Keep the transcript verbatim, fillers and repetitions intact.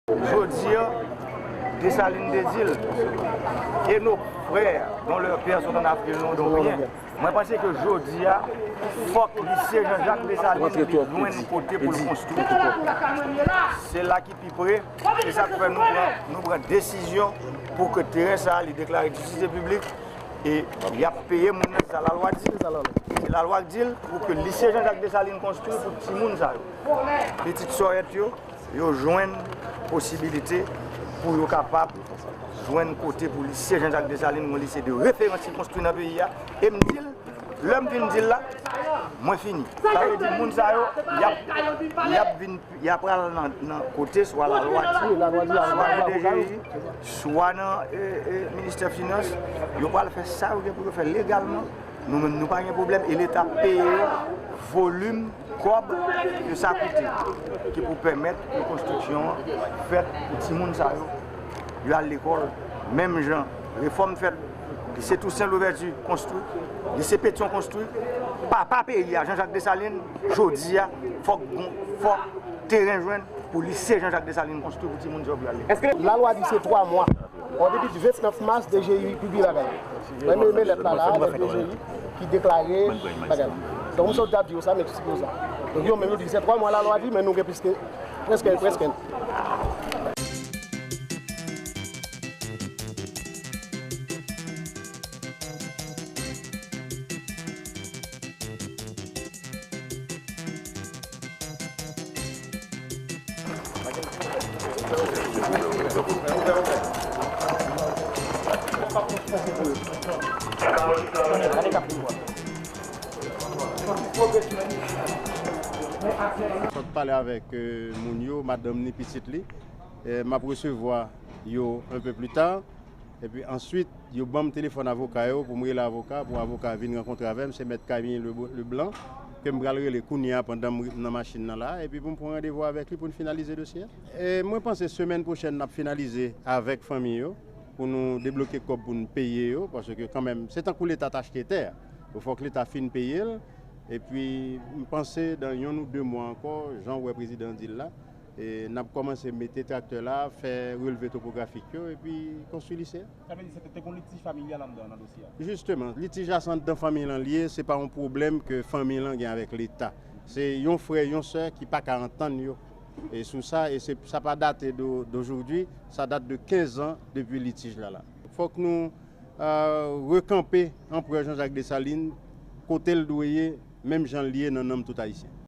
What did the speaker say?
Jodi a, Desalin te di l, et nos frères dont leurs pères sont en Afrique, ils n'ont rien. Mwen panse ke jodi a, fòk lise Jean Jacques Desalin li jwenn kote pou l konstwi. Se la ki pi pre, se sa k fè nou pran, nou pran desizyon pou ke teren sa a li deklare ditilite piblik e y ap peye moun nan, se sa lalwa di. Se lalwa k di l pou ke lise Jean Jacques Desalin konstwi pou timoun sa yo. Pitit sòrèt yo, yo jwenn posibilite pou yo kapab jwenn kote pou lise Jean Jacques Desalin, yon lise de referans ki konstwi nan peyi a. E m di l, lè m vin di l la, mwen fini. Sa vle di moun sa yo, y ap, y ap vin, y ap pral nan, nan kote swa lalwa di, swa nan D G I, swa nan e, e, ministè finans, yo pral fè sa yo gen pou yo fè legalman. Nou menm, nou pa gen pwoblèm e Leta peye yo volim kòb ke sa koute, ki pou pèmèt ke konstriksyon an fèt pou timoun sa yo, yo al lekòl, menm jan refòm fèt, lise Toussaint Louverture konstwi, lise Pétion konstwi, papa peyi a, Jean Jacques Desalin, jodi a, fòk gon, fòk teren jwenn pou lise Jean Jacques Desalin konstwi pou timoun sa yo pou yo al lekòl. Èske lalwa di se twa mwa? Bon, depi vennèf mas, D G I pibliye bagay. Mwen menm lèt la la, avèk D G I ki deklare bagay la. Donk, m sot ap di yo sa, m eksplike yo sa. Donk, yo menm yo di se twa mwa lalwa di, men nou gen plis ke, prèske, prèske. Sot pale avèk, euh, moun yo, madanm ni pitit li. Eh, m ap resevwa yo un peu plus tard. Epi answit, yo ban m telefòn avoka yo pou m rele avoka, pou avoka vin rankontre avè m. Se mèt Camille Le-, Leblanc, ke m pral rele kounye a pandan m nan machin nan la, epi pou m pran randevou avèk li pou n finalize dosye a. E mwen panse semèn pwochèn n ap finalize avèk fanmi yo, pou nou debloke kòb pou n peye yo, paske kanmenm, se tankou Leta t achte tè a. Fòk Leta fin peye l, epi m panse dan yonn ou de mwa ankò, jan w wè prezidan an di l la, e n ap kòmanse mete traktè la, fè relve topografik yo, epi konstwi lise a. Sa vle di se te, te gon litij familyal anndan nan dosye a? Jisteman, litij la se anndan fanmi lan l ye, se pa yon pwoblèm ke fanmi lan gen avèk Leta. Se yon frè, yon sè ki pa ka antann yo. E sou sa, e se, sa pa date de, d'aujourd'hui, sa date de quinze ans depi litij la la. Fòk nou, euh, rekanpe Anperè Jean Jacques Dessalines, kote l dwe ye, menm jan l ye nan nanm tout Ayisyen.